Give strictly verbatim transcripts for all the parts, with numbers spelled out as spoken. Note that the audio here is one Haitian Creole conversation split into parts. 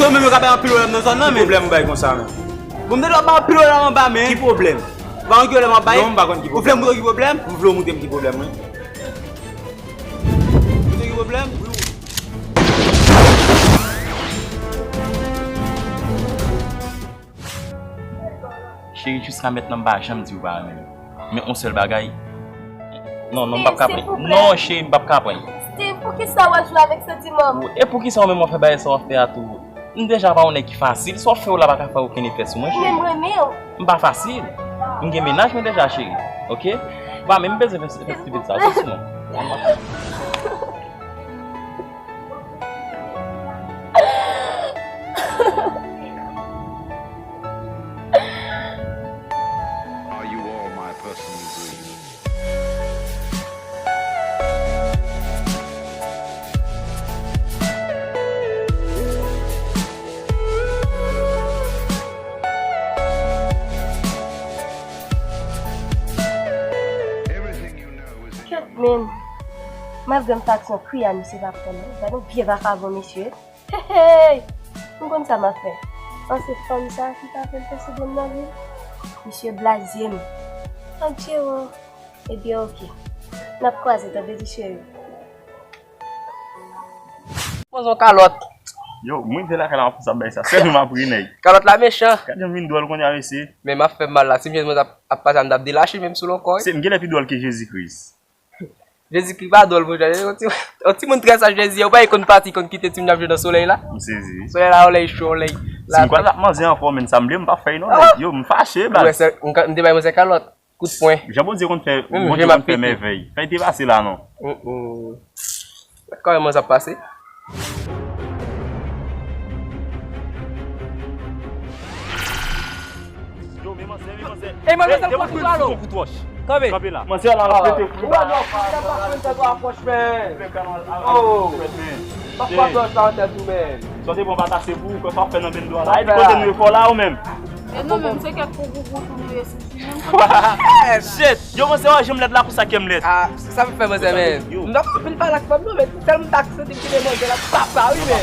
Yo menm yo ka bay anpil pwoblèm nan zòn nan, men. Ki pwoblèm ou bay konsa, men? Bon, m te dwe bay anpil pwoblèm anba, men. Ki pwoblèm? Ba yon pwoblèm anba, men. Non, m pa konn ki pwoblèm. Ou vle montre ki pwoblèm, wi? Montre ki pwoblèm? Cheri, jiska mentnan m pa janm di w pa renmen m. Men yon sèl bagay. Non, non, m p ap ka pran. Steve, silvouplè. Non, cheri, m p ap ka pran. Steve, poukisa w ap jwe avèk santiman m? E poukisa w menm w ap fè bagay sa w ap fè a tou? M deja pa yon nèg ki fasil, sa w ap fè w la pa ka fè okenn efè sou mwen, cheri. Men m renmen w. M pa fasil. M gen mennaj mwen deja, cheri. Oke? Ou pa menm bezwen fè, fè stupid sa, dousman. Are you all my personal dreams? Everything you know is in your mind. Kèt menm. Malgre m ta t yon kri a misye p ap tann mwen. Gade yon vye vakabon mesye. Hey, hey! M konn sa m ap fè. An se fanm sa ki ka fè l fè se bon nan vi l. Misye blaze m. Adje o. Ebyen oke. N ap kwaze tande ti cheri. Poze yon kalòt. Yo, m rive lakay la, m ap fè sa bay sa. Sèlman m ap ri nèg. Kalòt la mechan. Gade jan m vin dwòl kounye a, mesye. Men m ap fè m mal la. Si m jwenn mwen ap, ap pase a, m t ap delache menm sou lòkòy. Se, m genlè pi dwòl ke Jezi Kris. Jezikri pa dwòl, monchè. Yon ti, yon timoun trè saj Jezi, ou pa konn pati, konn kite timoun ap jwe nan solèy la? M sezi. Solèy la, yon lè cho, yon lè la. Si m kwè l ap manze ankò, men sa m vle, m pa fè non. Ah! Yo, m fache, baz. Ou wè, sè, m ka, m te bay mwen sè kalòt. Kout pwen. Jan Bondye konn fè, Bondye konn fè mèvèy. Fè l te pase la, non. Mm, mm. Kòman sa ap pase? Yo, men manzè, men manzè. Ey, manzè, se kout pwalo. Kanpe. Kanpe la. Manzè la, la, la. Yo, yo, fè twa apwòch, men. Oh. Papa dòj la an tèt ou, men. Sa te bon pa tase pou ou, kòman sa fè nan bendo a la? Epi kote nou ye fò la, ou menm? E nou menm, se kèk kou gougou tou nou ye sou ti menm. Shit! Yo, manzè, wè jan m lèd la, konsa kè m lèd. Ah, sa m fè, manzè, men. Yo. M t ap fin pale ak fanm nan, men tèlman m t ak santi m kite manzè la, papa, wi, men.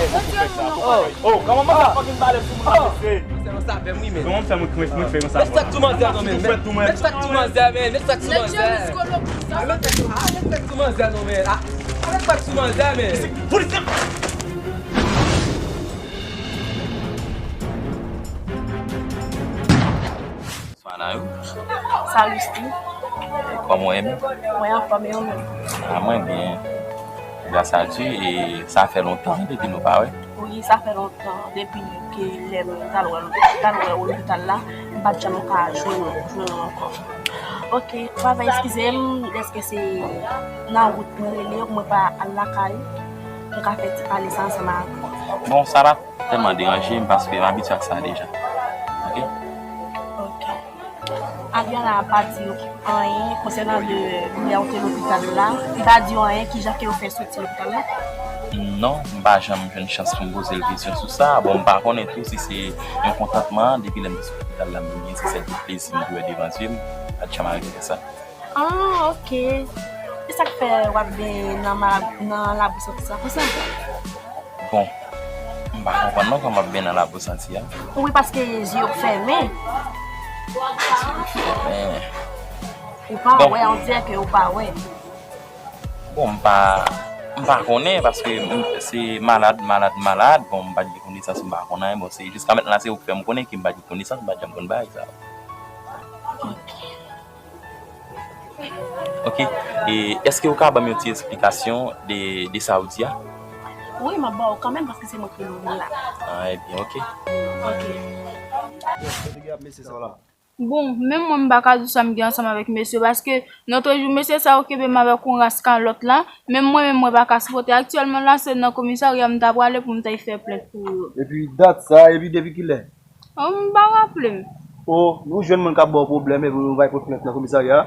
Oh. Oh, kòman manzè ap fucking pale sou moun nan, mesye? Sèlman sa fè m ri, men. Kòman fè mwen, mwen, mwen fè konsa? Met fèt sou manzè non, men. Met fèt sou manzè, men. Met fèt sou manzè, men. Met fèt sou manzè. Ah, met fèt, ah, met fèt sou manzè non, men. Ah, ah, met fèt sou manzè, men. Polis la. Swana yo. Salut Steve. Kòman w ye menm? Mwen anfòm, e ou menm? Ah, mwen byen. Gras a Dye, e sa fè lontan depi nou pa wè. Wi, sa fè lontan, depi ke lè m t al wè, t al wè w lopital la, m pa t janm ka jwenn, jwenn ou ankò. Ok, papa, eskize m, dèske se nan wout mwen rele w, mwen pa al lakay, m ka fè ti pale sa ansanm avè w. Bon, sa pa tèlman deranje m paske m abitye ak sa deja. Ok? Ok. Adriana pa di w anyen konsènan de lè w te lopital la? Li pa di w anyen kijan ke w fè soti lopital la? Non, m pa janm jwenn chans pou m poze l kesyon sou sa. Bon, m pa konnen tou si se yon kontantman, depi lè m te sou lopital la, m gen se sèl ti plezi m te wè devan zye m, pa t janm arive sa. Ah, ok. Se sa k fè w ap benyen nan ma-, nan labou santi sa konsa? Bon, m pa konprann non kòman m ap benyen nan labou santi a. Wi, paske zye w fèmen. Zye m fèmen. Ou pa wè, on dirè ke ou pa wè. Bon, m pa, m pa konnen paske m, se malad, malad, malad. Bon, m pa t gen konesans, m pa konn anyen. Bon, se jiska mentnan la, se ou k fè m konnen ke m pa t gen konesans, m pa t janm konn bagay sa. Ok. Ok, e èske ou ka ban m yon ti esplikasyon de, de sa ou di a? Wi, m ap ba w kanmenm paske se mwen ki louvri la. Ah, ebyen, ok. Ok. Bon, menm mwen m pa ka di w sa m gen ansanm avèk mesye, paske lòt jou mesye sa yo kenbe m avèk yon ras kalòt la, menm mwen menm mwen pa ka sipòte. Aktyèlman la, se nan komisarya m ta prale pou m ta fè plent pou yo. Epi dat sa, epi depi kilè? Oh, m pa raple m. Oh, ou jwenn moun k ap ba w pwoblèm epi ou va al pot plent nan komisarya a?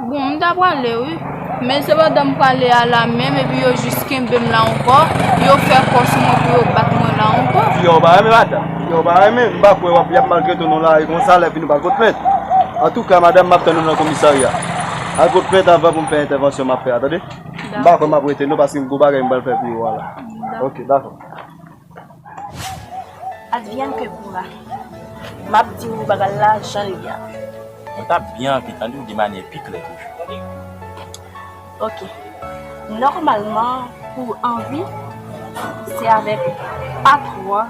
Bon, m ta prale wi. Men se pandan m prale a la menm epi yo jis kenbe m la ankò. Yo fè kò sou mwen pou yo bat mwen la ankò. Fi a w pa renmen madanm. Fi a w pa renmen. M pa kwè w ap, y ap maltrete w nan lari konsa lè fini w pa al pot plent. Antouka, madanm, m ap tann ou nan komisarya. Al pot plent anvan pou m fè entèvansyon m ap fè a, tande? M pa kwè m ap rete non paske m gon bagay m pral fè pou yo a la. Dakò. Ok, dakò. Advienne que pourra. M ap di w bagay la jan l ye a. Mwen t ap byen anvi tande w de manyè pi klè toujou. Ok. Nòmalman, pou anvi, se avèk patwon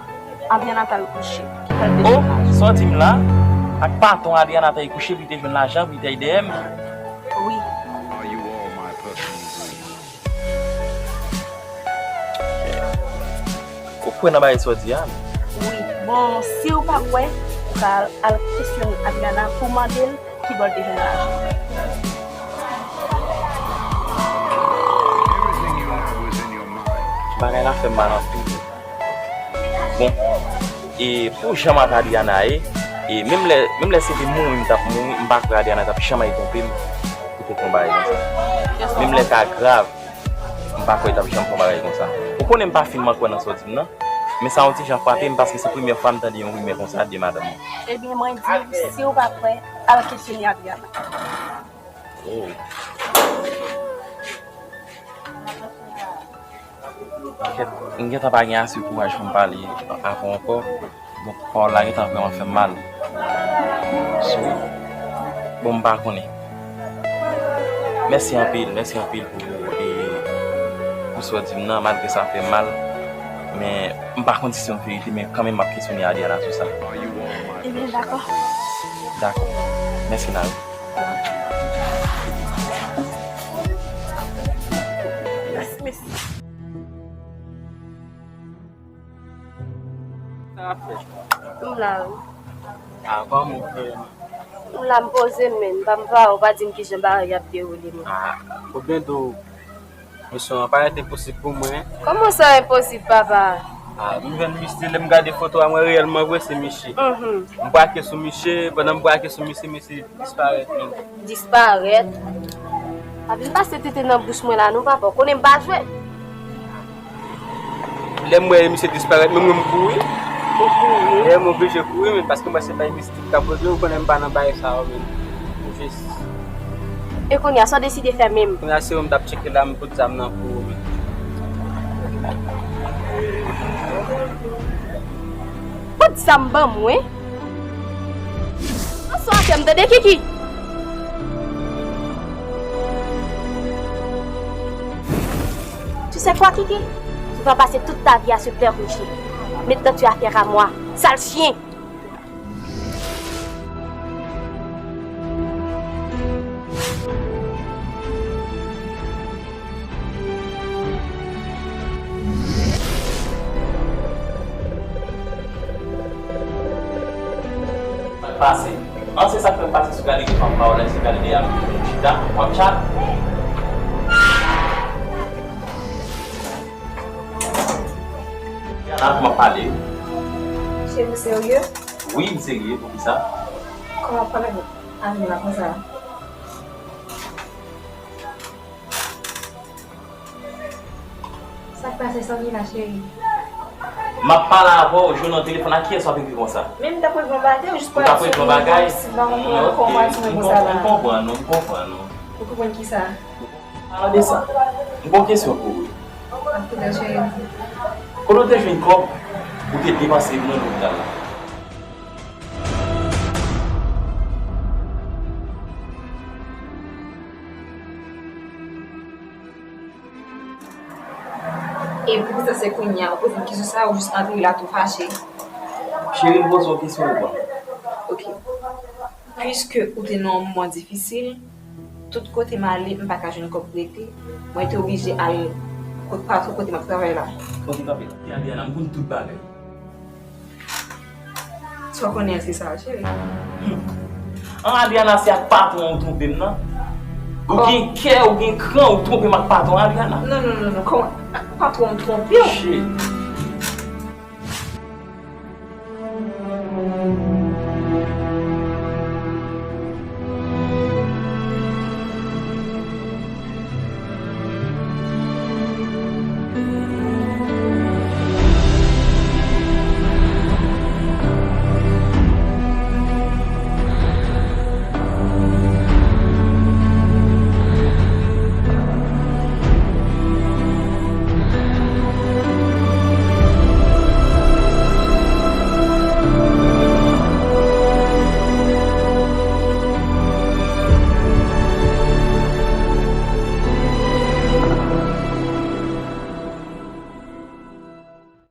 Adriana t al kouche. Oh, sa w di m la? Ak patwon Adriana t al kouche pou l te jwenn lajan pou l te dèyè m? Wi. Ou kwè nan bagay sa w di a? Wi. Bon, si w pa kwè, ou ka al, al kesyone Adriana pou mande l kibò l te jwenn lajan. Bagay la fè m mal anpil. Bon, e pou jan m ak Adriana ye, e menm lè, menm lè se te mouri m t ap mouri, m pa kwè Adriana t ap janm al twonpe m pou te fè yon bagay konsa. Menm lè ka grav, m pa kwè l t ap janm fè yon bagay konsa. Ou konnen m pa finman kwè nan sa w di m nan, men sa yon ti jan frape m paske se premyè fwa m tande yon rimè konsa de madanm mwen. Ebyen, mwen di w, si w pa kwè, al kesyone Adriana. Oh. Kèt, m gentan pa gen ase kouraj pou m pale avè w ankò. Donk, pawòl la gentan vrèman fè m mal. So, bon, m pa konnen. Mèsi anpil, mèsi anpil pou, e, pou sa w di m nan, malgre sa fè m mal. Men, m pa konn si se yon verite, men kanmenm m ap kesyone Adriana sou sa. Ebyen, dakò. Dakò. Mèsi, Nari. Mèsi, mèsi. Sa w ap fè? M la, wi. A, kòman w fè? M la, m poze m, men m pa, m pa, ou pa di m kijan bagay ap dewoule, men. A, ou byen di w, misyon an parèt enposib pou mwen. Kòman sa enposib, papa? A, m jwenn misye, lè m gade foto a, m wè reyèlman vre se misye. Mhm. M brake sou misye, pandan m brake sou misye, misye disparèt menm. Disparèt? Papi, m pase tete nan bouch mwen la non, papa. Ou konnen m pa jwe. Lè m wè misye disparèt, menm mwen m kouri. Ou kouri? Lè m oblije kouri, men paske m wè se bay mistik k ap regle, ou konnen m pa nan bagay sa yo, men. M jis. E kounye a, sa w deside fè menm? Kounye a, se ou m t ap tcheke la, m pot zam nan pou ou, men. Pot zam ban mwen? Ansanm avè m, tande, Kiki! Tu sais quoi, Kiki? Tu vas passer toute ta vie à se faire rejeter. Maintenant, tu as affaire à moi. Sale chien! Pase. An, se sa k fè m pase sou gade gen fanm pa w la, sou gade de ap chita, w ap chat. Yana, kòman w ap pale? Cheri, ou serye? Wi, m serye. Poukisa? Kòman w ap pale avèk Annie la konsa? Sa k pase, Sandrina, cheri? M ap pale avè w, w jwenn nan telefòn, ak kiyès w ap ekri konsa? Men m t ap regle yon bagay, ou jis pral di m kòmsi ba mwen konprann, m konprann, m konprann, m konprann. Ou konprann kisa? Palan de sa, m gen yon kesyon pou ou. M ap koute w, cheri. Kote w te jwenn kòb ou te depanse nan lopital la? E poukisa se kounye a ou poze m kesyon sa a, ou jis antre la tou fache? Cheri, m poze w kesyon ou pa. Ok. Piske ou te nan yon moman difisil, tout kote m ale, m pa ka jwenn kòb prete, mwen te oblije al kot patwon kote m ap travay la. Ok, kanpe la. Adriana, m konn tout bagay. Sa w konnen se sa, cheri. An, Adriana, se ak patwon ou twonpe m nan? Ou gen kè, ou gen kran, ou twonpe m ak patwon, Adriana? Non, non, non, non. Kòman ak patwon m twonpe w? Shit.